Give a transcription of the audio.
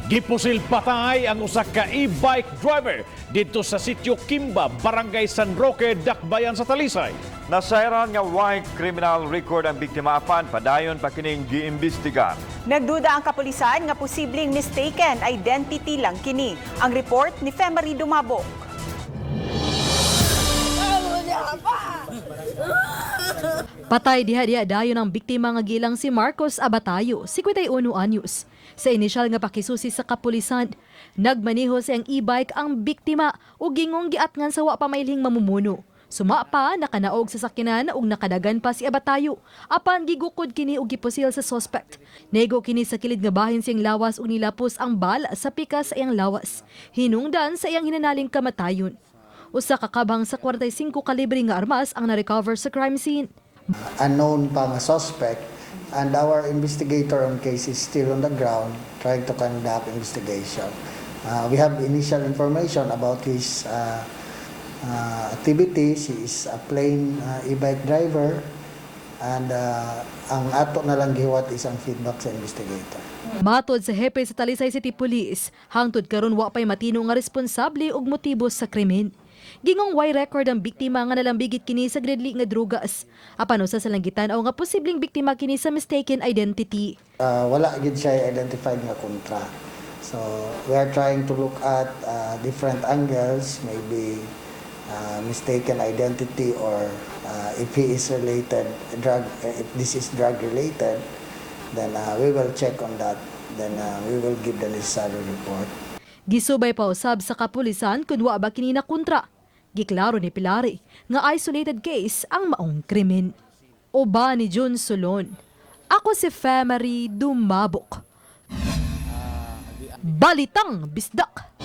Gipusil patay ang usa ka e-bike driver didto sa Sitio Kimba, Barangay San Roque, Dakbayan sa Talisay. Nasayran nga way criminal record ang biktima, apan padayon pa kining giimbestigar. Nagduda ang kapulisan nga posibleng mistaken identity lang kini. Ang report ni Femary Dumabok. Patay diha-diha dayon ang biktima nga gilang si Marcos Abatayo, 51 anyos. Sa inisyal nga pakisusi sa kapulisan, nagmaneho sa iyang e-bike ang biktima ug gingong giatngan sa wa pa mailhing mamumuno. Suma pa, nakanaog sa sakyanan ug nakadagan pa si Abatayo. Apan gigukod kini og gipusil sa suspect. Nego kini sa kilid nga bahin siyang lawas ug nilapos ang bala sa pikas sa iyang lawas. Hinungdan sa iyang hinanaling kamatayon. Usa ka kabang sa 45 kalibre nga armas ang na-recover sa crime scene. Unknown pa nga suspect, and our investigator on case is still on the ground trying to conduct investigation. We have initial information about his activities. He is a plain e-bike driver and ang ato na lang gihuwat is ang feedback sa investigator. Matod sa hepe sa Talisay City Police, hangtod karon wa pay matino nga responsable og motibo sa krimen. Gingong way record ang biktima nga nalambigit kini sa gridli nga drugas. Apan usa sa langgitan aw nga posibleng biktima kini sa mistaken identity. Wala gid siya identified nga kontra. So we are trying to look at different angles, maybe mistaken identity or if he is related drug, if this is drug related, then we will check on that. Then we will give the necessary report. Gisubay pa usab sa kapulisan kung wa ba kini na kontra. Giklaro ni Pilari nga isolated case ang maong krimen. Uban ni Jun Solon. Ako si Femary Dumabok. Balitang Bisdak.